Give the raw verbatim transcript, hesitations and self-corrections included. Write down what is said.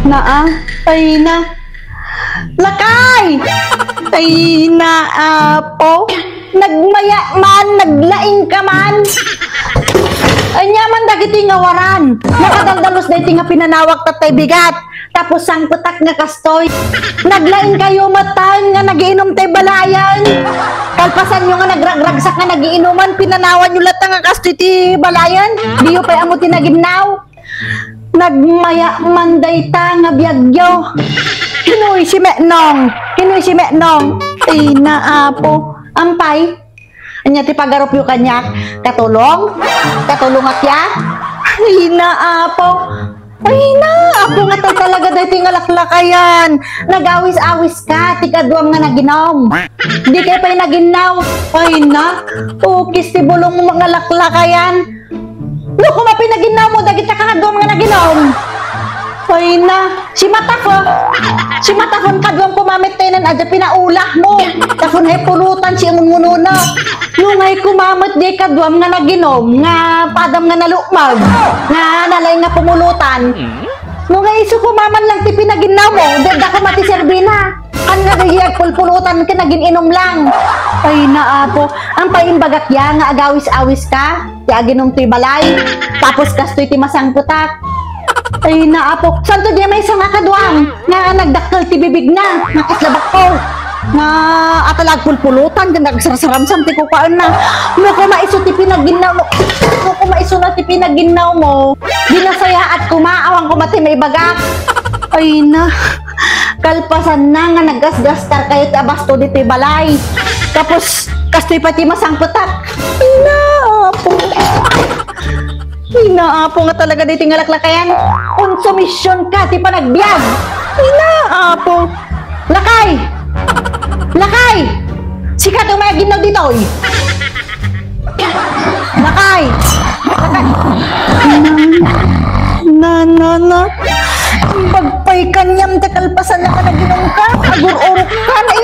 Naa, ay na. Lakay! Ay na, apo. Nagmaya man, naglaing ka man. Anya man dagiti nga waran. Nakadaldalus daytoy nga pinanawak tattay bigat. Tapos sangpetak nga kastoy. Naglaing kayo matan nga nagiinom tay balayan. Kalpasan nyo nga nagragragsak nga nagiinuman, pinanawan nyo latta nga kastoy ti balayan. Diyo pay amo ti naginnaw. Nagmaya man dayta nga biagyo. Hinoy si Menong? Hinoy si Menong? Ay na, apo. Ampay? Anya ti pagarupyo kaniak? Katulong? Katulongak ya? Ay na, apo. Ay na, apo nga talaga daytoy nga laklakayan. Nagawis-awis ka, ti kaduam nga naginom. Di kay pay naginnaw. Ay na, ukis ti bulong mo nga laklakayan. No, kuma pinaginnaw mo, dagiti kakaduam nga naginom. Ay na, si Matafon. Si Matafon kaduam kumamit tayo nan adya pinaulah mo. Tapon hay pulutan si imungununa. No, ngay kumamit di kaduam nga naginom, nga padam nga nalukmag, nga nalay nga pumulutan. No, ngay isu kumaman lang ti pinaginnaw mo, dagda kuma ti serbina. Ania daydi agpulpulutan ken agin-inum lang? Ay na, apo. Ampay imbagak ya nga agawis-awis ka, ti aginum toy balay. Tapos kastoy ti masangpetak. Ay na, apo. Santo di maysa nga kaduam nga nagdakkel ti bibigna, nga kasla bakko. Nga ata la agpulpulutan, ken agsarsaramsam ti kukuaenna. No kuma isu ti pinaginnaw mo, no kuma isuna ti pinaginnaw mo, di nasayaat kuma, awan kuma ti maibagak. Ay na. Kalpasanna nga nagasgastar kayo ti abasto ditoy balay. Tapos, kastoy pay ti masangpetak. Ay na, apo. Ay na, apo nga talaga ditoy nga laklakayan. Konsumisyon ka ti panagbiag. Ay na, apo. Lakay! Lakay! Sika ti umaginnaw ditoy. Lakay! Lakay! Na, na, na. Bagpay kaniam ti kalpasan nga naginom ka. Agur-urok ka na.